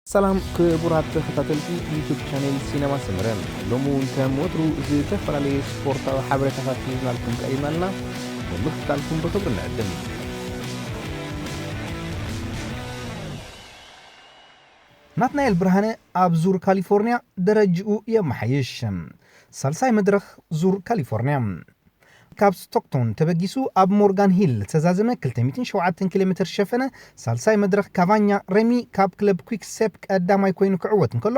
ሰላም ክቡራት ተኸታተልቲ ዩቱብ ቻኔል ሲነማ ሰመረ፣ ሎሚ እውን ከም ወትሩ ዝተፈላለየ ስፖርታዊ ሓበሬታታት ሒዝናልኩም ቀሪብና ኣለና። ብምክትታልኩም ብክብሪ ንዕድም። ናትናኤል ብርሃነ ኣብ ዙር ካሊፎርኒያ ደረጅኡ የመሓይሽ። ሳልሳይ መድረኽ ዙር ካሊፎርኒያ። ካብ ስቶክቶን ተበጊሱ ኣብ ሞርጋን ሂል ዝተዛዘመ ክልተ ሚእትን ሸውዓተን ኪሎ ሜትር ዝሸፈነ ሳልሳይ መድረኽ ካቫኛ ረሚ ካብ ክለብ ኩክሴፕ ቀዳማይ ኮይኑ ክዕወት እንከሎ፣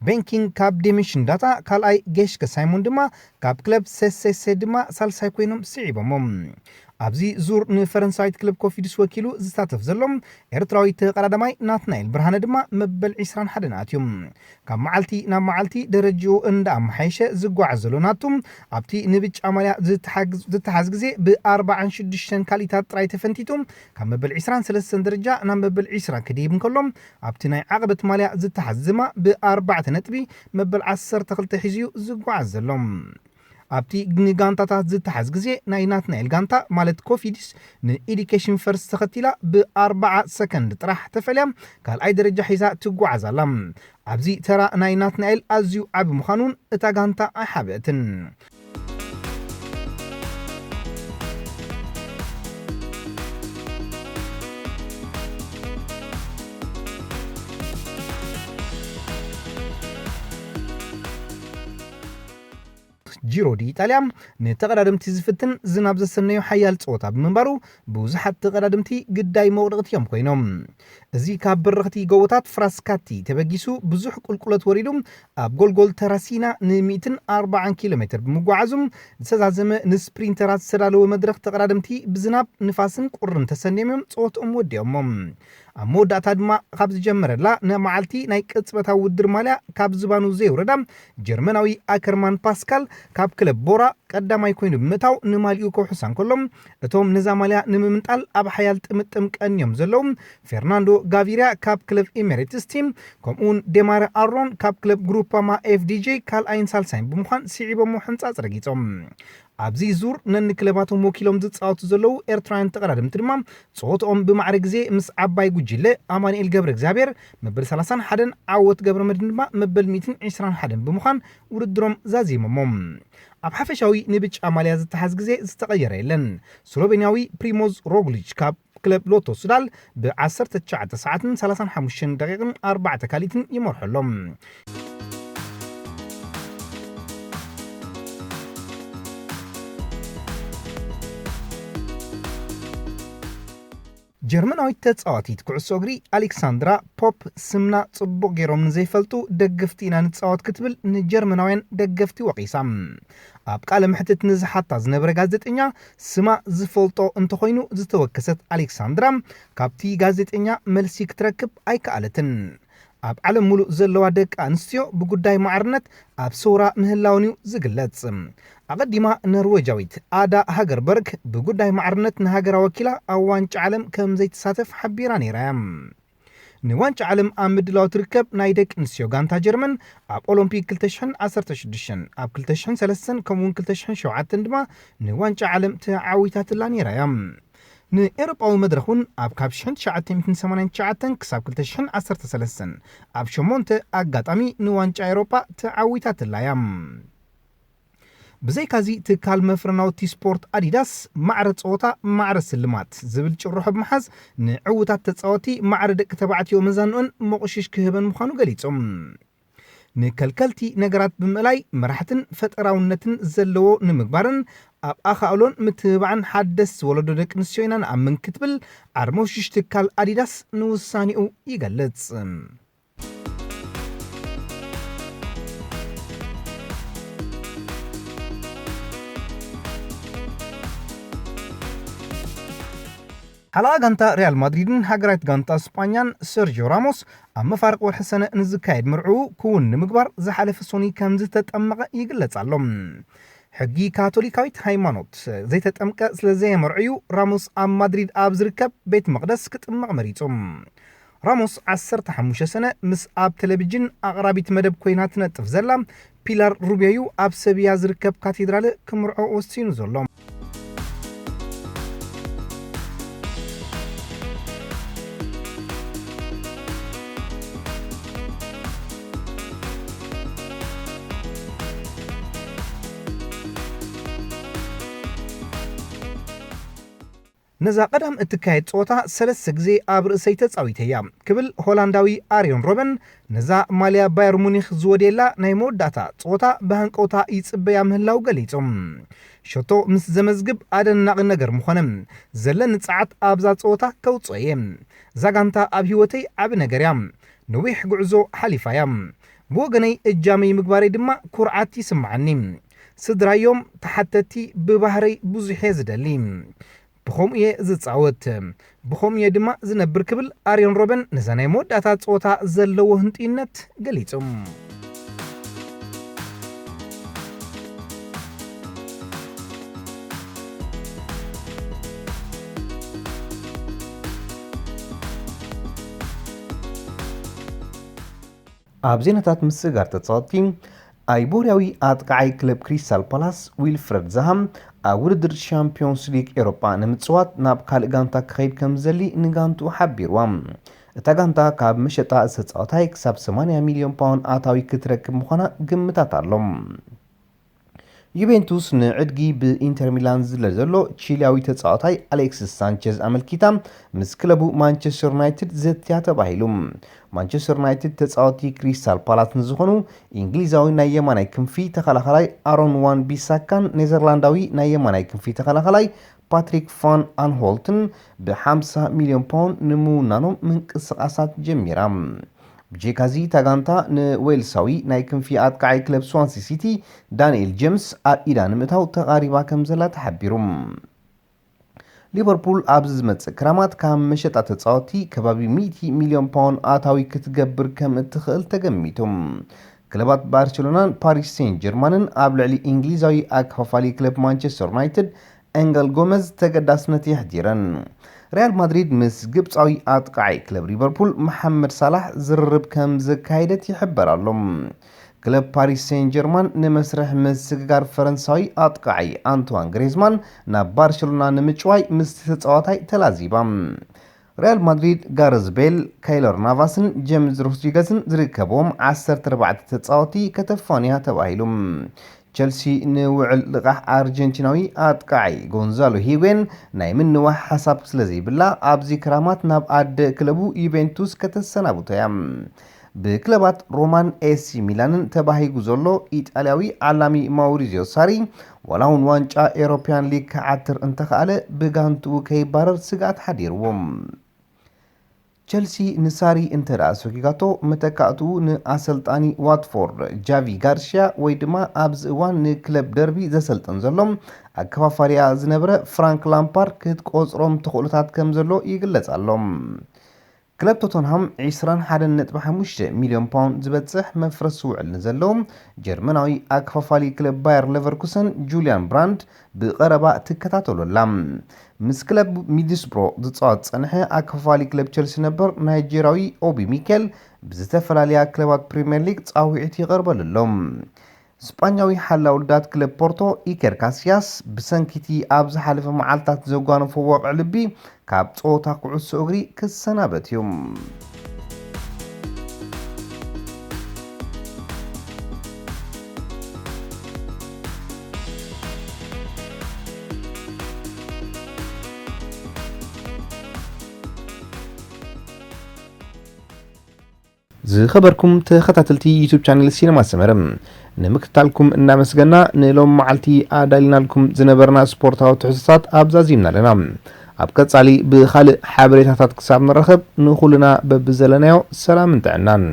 ቤንኪንግ ካብ ዴሚሽን ዳታ ካልኣይ፣ ጌሽከ ሳይሞን ድማ ካብ ክለብ ሴሴሴ ድማ ሳልሳይ ኮይኖም ስዒቦሞ። ኣብዚ ዙር ንፈረንሳዊት ክለብ ኮፊድስ ወኪሉ ዝሳተፍ ዘሎ ኤርትራዊ ተቐዳዳማይ ናትናኤል ብርሃነ ድማ መበል ዕስራን ሓደን ኣትዩ። ካብ መዓልቲ ናብ መዓልቲ ደረጅኡ እንዳኣመሓየሸ ዝጓዓዝ ዘሎ ናቱ፣ ኣብቲ ንብጫ ማልያ ዝተሓግዝ-፣ ዝተሓዝ ግዜ ብኣርባዓን ሽዱሽተን ካልኢታት ጥራይ ተፈንቲቱ፣ ካብ መበል ዕስራን ሰለስተን ደረጃ ናብ መበል ዕስራ ክድይብ እንከሎ፣ ኣብቲ ናይ ዓቐበት ማልያ ዝተሓዝ ድማ ብኣርባዕተ ነጥቢ መበል ዓሰርተ ክልተ ሒዙ እዩ ዝጓዓዝ ዘሎ። ኣብቲ ንጋንታታት ዝተሓዝ ግዜ ናይ ናትናኤል ጋንታ ማለት ኮፊድስ ንኤዲኬሽን ፈርስት ተኸቲላ ብኣርባዓ ሰከንድ ጥራሕ ተፈልያ ካልኣይ ደረጃ ሒዛ ትጓዓዝ ኣላ። ኣብዚ ተራ ናይ ናትናኤል ኣዝዩ ዓቢ ምዃኑን እታ ጋንታ ኣይሓበአትን። ጂሮ ዲ ኢጣልያ ንተቐዳደምቲ ዝፍትን ዝናብ ዘሰነዩ ሓያል ጸወታ ብምንባሩ፣ ብዙሓት ተቐዳደምቲ ግዳይ መውደቕቲ እዮም ኮይኖም። እዚ ካብ በረኽቲ ጎቦታት ፍራስካቲ ተበጊሱ ብዙሕ ቁልቁለት ወሪዱ፣ ኣብ ጎልጎል ተራሲና ንሚእትን ኣርባዓን ኪሎ ሜትር ብምጓዓዙ፣ ዝተዛዘመ ንስፕሪንተራት ዝተዳለወ መድረኽ ተቐዳደምቲ ብዝናብ፣ ንፋስን ቁርን ተሰንዮም እዮም ጸወትኦም ወዲኦሞ። ኣብ መወዳእታ ድማ ካብ ዝጀመረላ ንመዓልቲ ናይ ቅጽበታዊ ውድድር ማልያ ካብ ዝባኑ ዘየውረዳ ጀርመናዊ ኣከርማን ፓስካል ካብ ክለብ ቦራ ቀዳማይ ኮይኑ ብምእታው ንማልኡ ከውሕሳ እንከሎ፣ እቶም ነዛ ማልያ ንምምንጣል ኣብ ሓያል ጥምጥም ቀንዮም ዘለዉ ፌርናንዶ ጋቪሪያ ካብ ክለብ ኤሚሬትስ ቲም፣ ከምኡውን ዴማረ ኣሮን ካብ ክለብ ግሩፓማ ኤፍዲጄ ካልኣይን ሳልሳይን ብምዃን ስዒቦሞ ሕንጻጽ ረጊጾም። ኣብዚ ዙር ነንክለባቶም ወኪሎም ዝጻወቱ ዘለዉ ኤርትራውያን ተቐዳደምቲ ድማ ጸወትኦም ብማዕረ ግዜ ምስ ዓባይ ጉጅለ ኣማኑኤል ገብረ እግዚኣብሔር መበል ሰላሳን ሓደን፣ ዓወት ገብረ መድህን ድማ መበል ሚእትን ዕስራን ሓደን ብምዃን ውድድሮም ዛዚሞሞ። ኣብ ሓፈሻዊ ንብጫ ማልያ ዝተሓዝ ግዜ ዝተቐየረ የለን። ስሎቬንያዊ ፕሪሞዝ ሮግሊች ካብ ክለብ ሎቶ ሱዳል ብ ዓሰርተ ትሽዓተ ሰዓትን ሰላሳን ሓሙሽተን ደቂቕን ኣርባዕተ ካልኢትን ይመርሖ ኣሎ። ጀርመናዊት ተጻዋቲት ኩዕሶ እግሪ ኣሌክሳንድራ ፖፕ ስምና ጽቡቕ ገይሮም ንዘይፈልጡ ደገፍቲ ኢና ንጻወት ክትብል ንጀርመናውያን ደገፍቲ ወቒሳ። ኣብ ቃለ መሕትት ንዝሓታ ዝነበረ ጋዜጠኛ ስማ ዝፈልጦ እንተኾይኑ ዝተወከሰት ኣሌክሳንድራ ካብቲ ጋዜጠኛ መልሲ ክትረክብ ኣይከኣለትን። ኣብ ዓለም ሙሉእ ዘለዋ ደቂ ኣንስትዮ ብጉዳይ ማዕርነት ኣብ ሰውራ ምህላወን እዩ ዝግለጽ። ኣቐዲማ ኖርዌጃዊት ኣዳ ሃገርበርግ ብጉዳይ ማዕርነት ንሃገራ ወኪላ ኣብ ዋንጫ ዓለም ከም ዘይትሳተፍ ሓቢራ ነይራ እያ። ንዋንጫ ዓለም ኣብ ምድላው ትርከብ ናይ ደቂ ኣንስትዮ ጋንታ ጀርመን ኣብ ኦሎምፒክ ክልተ ሽሕን ዓሰርተ ሽዱሽተን፣ ኣብ ክልተ ሽሕን ሰለስተን ከምኡውን ክልተ ሽሕን ሸውዓተን ድማ ንዋንጫ ዓለም ተዓዊታትላ ነይራ እያ። ንኤውሮጳዊ መድረኽ እውን ኣብ ካብ ሽሕን ትሽዓተ ሚእትን ሰማንያን ትሽዓተን ክሳብ ክልተ ሽሕን ዓሰርተ ሰለስተን ኣብ ሸሞንተ ኣጋጣሚ ንዋንጫ ኤውሮጳ ተዓዊታትላ እያ። ብዘይካዚ ትካል መፍረ ናውቲ ስፖርት ኣዲዳስ ማዕረ ጸወታ ማዕረ ስልማት ዝብል ጭርሖ ብምሓዝ ንዕዉታት ተጻወቲ ማዕረ ደቂ ተባዕትዮ መዛንኦን መቑሽሽ ክህበን ምዃኑ ገሊጾም። ንከልከልቲ ነገራት ብምእላይ መራሕትን ፈጠራውነትን ዘለዎ ንምግባርን ኣብ ኣኻእሎን ምትብባዕን ሓደስ ወለዶ ደቂ ኣንስትዮ ኢና ንኣምን ክትብል ዓርሞሽሽ ትካል ኣዲዳስ ንውሳኔኡ ይገልጽ። ሓለቓ ጋንታ ሪያል ማድሪድን ሃገራዊት ጋንታ ስጳኛን ሰርጂዮ ራሞስ ኣብ መፋርቕ ወርሒ ሰነ ንዝካየድ መርዕኡ ክውን ንምግባር ዝሓለፈ ሶኒ ከም ዝተጠመቐ ይግለጽ ኣሎ። ሕጊ ካቶሊካዊት ሃይማኖት ዘይተጠምቀ ስለ ዘየመርዕዩ ራሞስ ኣብ ማድሪድ ኣብ ዝርከብ ቤት መቕደስ ክጥመቕ መሪጹ። ራሞስ ዓሰርተ ሓሙሽተ ሰነ ምስ ኣብ ቴሌቪዥን ኣቕራቢት መደብ ኮይና ትነጥፍ ዘላ ፒላር ሩቢዮዩ ኣብ ሰብያ ዝርከብ ካቴድራል ክምርዖ ወሲኑ ዘሎ። ነዛ ቀዳም እትካየድ ጸወታ ሰለስተ ግዜ ኣብ ርእሰይ ተጻዊተያ ክብል ሆላንዳዊ ኣርዮን ሮበን ነዛ ማልያ ባየር ሙኒኽ ዝወድየላ ናይ መወዳእታ ጸወታ ብሃንቀውታ ይጽበያ ምህላው ገሊጹ። ሸቶ ምስ ዘመዝግብ ኣደናቒ ነገር ምኾነ። ዘለኒ ጸዓት ኣብዛ ጸወታ ከውጽኦ እየ። እዛ ጋንታ ኣብ ህይወተይ ዓቢ ነገር እያ። ነዊሕ ጉዕዞ ሓሊፋ እያ። ብወገነይ እጃመይ ምግባረይ ድማ ኩርዓት ይስምዓኒ። ስድራዮም ተሓተቲ ብባህረይ ብዙሕ እየ ዝደሊ። ብኸምኡ እየ ዝጻወት። ብኸምኡ እየ ድማ ዝነብር ክብል ኣርዮን ሮበን ነዛ ናይ መወዳእታ ጸወታ ዘለዎ ህንጥይነት ገሊጹ። ኣብ ዜናታት ምስግጋር ተጻወትቲ፣ ኣይቦርያዊ ኣጥቃዓይ ክለብ ክሪስታል ፓላስ ዊልፍረድ ዛሃ ኣብ ውድድር ሻምፒዮንስ ሊግ ኤውሮጳ ንምጽዋት ናብ ካልእ ጋንታ ክኸይድ ከም ዝደሊ ንጋንትኡ ሓቢርዋ። እታ ጋንታ ካብ መሸጣ እዚ ተጻዋታይ ክሳብ ሰማንያ ሚልዮን ፓውንድ ኣታዊ ክትረክብ ምዃና ግምታት ኣሎ። ዩቬንቱስ ንዕድጊ ብኢንተር ሚላን ዝድለ ዘሎ ቺሊያዊ ተጻዋታይ ኣሌክሲስ ሳንቸዝ ኣመልኪታ ምስ ክለቡ ማንቸስተር ዩናይትድ ዘትያ ተባሂሉ። ማንቸስተር ዩናይትድ ተጻወቲ ክሪስታል ፓላስ ንዝኾኑ እንግሊዛዊ ናይ የማናይ ክንፊ ተኸላኸላይ ኣሮን ዋን ቢሳካን ኔዘርላንዳዊ ናይ የማናይ ክንፊ ተኸላኸላይ ፓትሪክ ፋን ኣንሆልትን ብ ሓምሳ ሚልዮን ፓውንድ ንምውናኖም ምንቅስቓሳት ጀሚራ። ብጀካዚ እታ ጋንታ ንዌልሳዊ ናይ ክንፊ ኣጥቃዓይ ክለብ ስዋንሲ ሲቲ ዳንኤል ጀምስ ኣብ ኢዳ ንምእታው ተቓሪባ ከም ዘላ ተሓቢሩ። ሊቨርፑል ኣብዚ ዝመጽእ ክራማት ካብ መሸጣ ተጻወቲ ከባቢ ሚእቲ ሚልዮን ፓውንድ ኣታዊ ክትገብር ከም እትኽእል ተገሚቱ። ክለባት ባርሴሎናን ፓሪስ ሴን ጀርማንን ኣብ ልዕሊ እንግሊዛዊ ኣከፋፋሊ ክለብ ማንቸስተር ዩናይትድ ኤንገል ጎመዝ ተገዳስነት የሕዲረን። ሪያል ማድሪድ ምስ ግብጻዊ ኣጥቃዓይ ክለብ ሊቨርፑል መሓመድ ሳላሕ ዝርርብ ከም ዘካየደት ይሕበር ኣሎ። ክለብ ፓሪስ ሴን ጀርማን ንመስርሕ ምስግጋር ፈረንሳዊ ኣጥቃዓይ ኣንትዋን ግሬዝማን ናብ ባርሴሎና ንምጭዋይ ምስቲ ተጻዋታይ ተላዚባ። ሪያል ማድሪድ ጋረዝ ቤል፣ ካይለር ናቫስን ጀምስ ሮድሪገዝን ዝርከብዎም ዓሰርተ ኣርባዕተ ተጻወቲ ከተፋንያ ተባሂሉ። ቸልሲ ንውዕል ልቓሕ ኣርጀንቲናዊ ኣጥቃዓይ ጎንዛሎ ሂጉዌን ናይ ምንዋሕ ሓሳብ ስለ ዘይብላ ኣብዚ ክራማት ናብ ኣደ ክለቡ ዩቬንቱስ ከተሰናብቶ እያ። ብክለባት ሮማን ኤሲ ሚላንን ተባሂጉ ዘሎ ኢጣልያዊ ዓላሚ ማውሪዚዮ ሳሪ ዋላ እውን ዋንጫ ኤሮፕያን ሊግ ክዓትር እንተኸኣለ ብጋንትኡ ከይባረር ስግኣት ሓዲርዎ። ቸልሲ ንሳሪ እንተ ደኣ ኣሰጊጋቶ፣ መተካእትኡ ንኣሰልጣኒ ዋትፎርድ ጃቪ ጋርሽያ ወይ ድማ ኣብዚ እዋን ንክለብ ደርቢ ዘሰልጥን ዘሎ ኣከፋፋሊኣ ዝነበረ ፍራንክ ላምፓርድ ክትቆጽሮም ተኽእሎታት ከም ዘሎ ይግለጽ ኣሎ። ክለብ ቶተንሃም ዕስራን ሓደን ነጥቢ ሓሙሽተ ሚልዮን ፓውንድ ዝበጽሕ መፍረሲ ውዕል ንዘለዎ ጀርመናዊ ኣከፋፋሊ ክለብ ባየር ሌቨርኩሰን ጁልያን ብራንድ ብቐረባ ትከታተሎ ኣላ። ምስ ክለብ ሚድስብሮ ዝጻወት ዝጸንሐ ኣከፋፋሊ ክለብ ቸልሲ ነበር ናይጀርያዊ ኦቢ ሚኬል ብዝተፈላለያ ክለባት ፕሪምየር ሊግ ጻውዒት ይቐርበሉ ኣሎ። ስጳኛዊ ሓላው ልዳት ክለብ ፖርቶ ኢኬር ካስያስ ብሰንኪቲ ኣብ ዝሓለፈ መዓልታት ዘጓነፎ ወቕዒ ልቢ ካብ ጸወታ ኩዕሶ እግሪ ክሰናበት እዩ። ዝኸበርኩም ተኸታተልቲ ዩቱብ ቻነል ሲነማ ሰመረ፣ ንምክትታልኩም እናመስገና ንሎም መዓልቲ ኣዳሊናልኩም ዝነበርና ስፖርታዊ ትሕዝቶታት ኣብዛዚምና ኣለና። ኣብ ቀጻሊ ብኻልእ ሓበሬታታት ክሳብ ንራኸብ ንኹልና በብዘለናዮ ሰላምን ጥዕናን።